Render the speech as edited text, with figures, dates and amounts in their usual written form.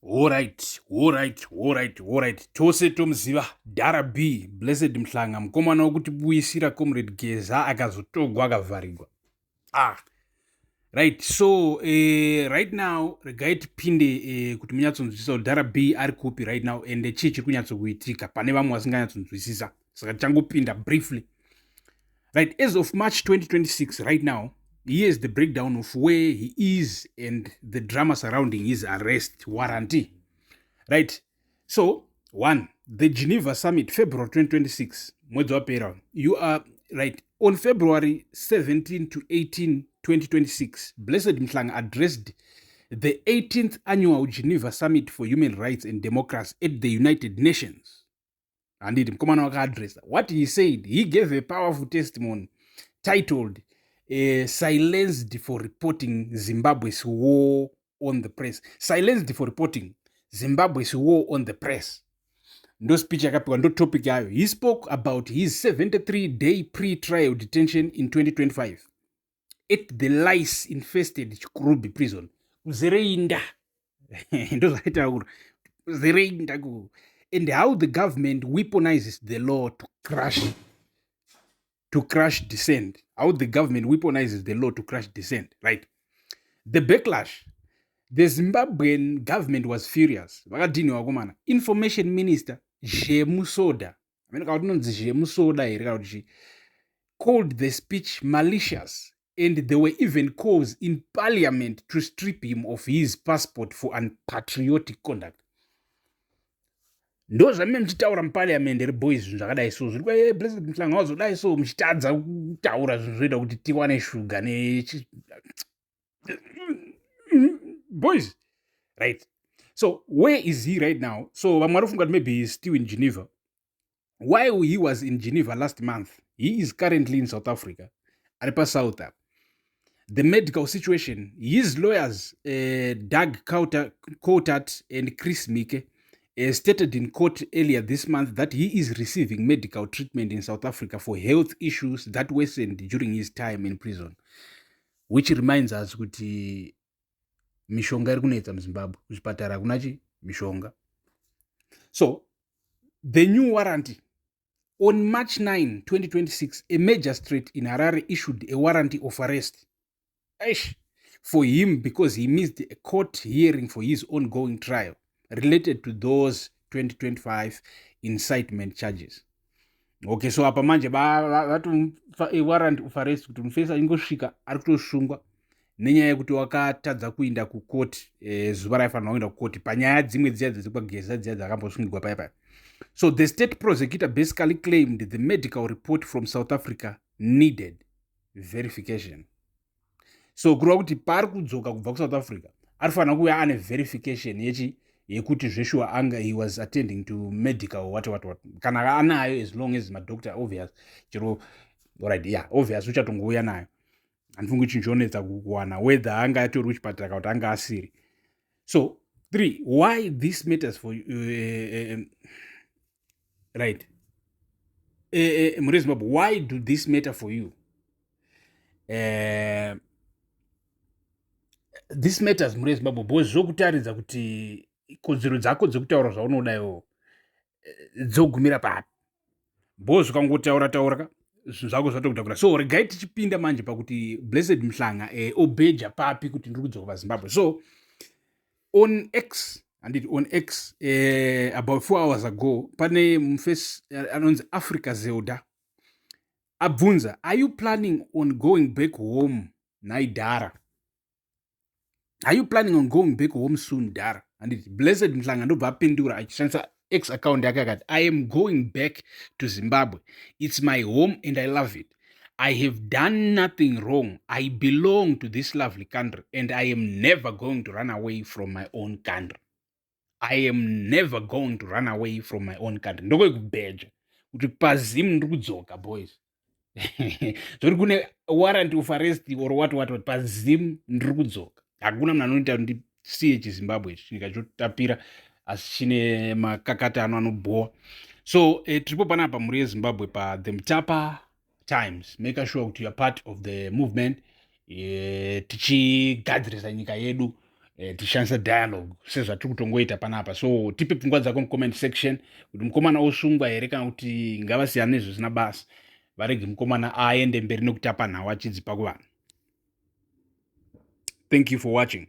Alright, alright, alright, alright. Tose tomuziva Dhara B, Blessed Mhlanga, mukomana wekutibuyisira Comrade Geza akazotogwa akavharigwa. Ah. Right, so right now regai tipinde kuti munyatsonzwisisa kuti Dhara B ari kupi right now and chii chiri kunyatsokuitika pane vamwe vasinganyatsonzwisisa. Saka tichangopinda briefly. Right, as of March 2026, right now, here's the breakdown of where he is and the drama surrounding his arrest warrant. Right, so one, the Geneva Summit, February 2026, mwedzi wapera. You are right. On February 17 to 18, 2026, Blessed Mhlanga addressed the 18th annual Geneva Summit for Human Rights and Democracy at the United Nations. Handiti mukomana wakaadressa what he said. He gave a powerful testimony titled "Silenced for Reporting Zimbabwe's War on the Press". "Silenced for Reporting Zimbabwe's War on the Press" ndo speech yakapiwa, ndo topic yayo. He spoke about his 73 day pre-trial detention in 2025 at the lice infested Chikurubi Prison. Kuzereinda ndo zvaitaura, kuzereinda ku, and how the government weaponizes the law to crush dissent, how the government weaponizes the law to crush dissent. Right, the backlash: the Zimbabwean government was furious. Vakadhiniwa vakomana. Information Minister Zhemu Soda, amene kana kuti inonzi Zhemu Soda here kana kuti, called the speech malicious, and there were even calls in parliament to strip him of his passport for unpatriotic conduct. Ndo zvamime muchitaura muparliament here, boys? Zvinhu zvakadai so zviri kwa Blessed Mhlanga wazodai so muchitadza kutaura zvinhu zvoita kuti tiwane shuga ne boys. Right, so where is he right now? So vamwe vari kufunga kuti maybe he is still in Geneva. While he was in Geneva last month, he is currently in South Africa, ari paSouth up. The medical situation: his lawyers, Doug Coltart and Chris Mike, stated in court earlier this month that he is receiving medical treatment in South Africa for health issues that worsened during his time in prison, which reminds us kuti mishonga iri kunetsa muZimbabwe, kuzvipatara hakuna chi mishonga. So the new warrant: on March 9, 2026, a magistrate in Harare issued a warrant of arrest, eish, for him because he missed a court hearing for his ongoing trial related to those 2025 incitement charges. Okay, so apa manje vatomupa warrant of arrest kuti mufesi ingosvika ari kutosungwa nenyaya yekuti wakatadza kuinda kukoti zuva raifanirwa kuenda kukoti panyaya dzimwe dziya dzekwaGeza dziya dzakambosungirwa paya paya. So the state prosecutor basically claimed the medical report from South Africa needed verification. So kureva kuti paari kudzoka kubva kuSouth Africa arifanira kuuya ane verification yechi yekuti zveshuwa anga he was attending to medical what what what. Kana anayo, as long as madoctor, obvious, chero, right, yeah, obvious uchatongouya nayo. Handifungi chinhu chonetsa kuwana whether anga atori kuchipatara kana kuti anga asiri. So three, why this matters for you, right, mhuri Zimbabwe, why do this matter for you? This matters, mhuri Zimbabwe, because zvokutaridza kuti kodzero dzako dzekutaura zvaunoda iwo dzogumira papi, because ukangotaura taura ka, zvinhu zvako zvatokutakura. So regai tichipinda manje pakuti Blessed Mhlanga obheja papi kuti ndiri kudzoka paZimbabwe. So on X, handiti, on X, about 4 hours ago, pane mufesi anonzi Africa Zelda abvunza, "Are you planning on going back home nhai dhara? Are you planning on going back home soon, dhara?" Handiti Blessed Mhlanga ndobva apindura achishandisa X account yake akati, "I am going back to Zimbabwe. It's my home and I love it. I have done nothing wrong. I belong to this lovely country and I am never going to run away from my own country. I am never going to run away from my own country." Ndokwekubheja kuti paZimu ndiri kudzoka, boys, zvoti kune warrant of arrest or what what what, paZimu ndiri kudzoka. Hakuna munhu anoita kuti ndisiye chiZimbabwe ichi, chinyika chotapira asi chine makakatano anobhowa. So tiripo panapa, mhuri yeZimbabwe, paThe Mutapa Times. Make sure kuti you are part of the movement, tichigadzirisa nyika yedu. Tichishandisa dialogue sezvatiri kutongoita panapa. So tipe pfungwa dzako mucomment section kuti mukomana osungwa here kana kuti ngavasiyana nezvisina basa, varege mukomana aende mberi nekutapa nhau achidzipa kuvanhu. Thank you for watching.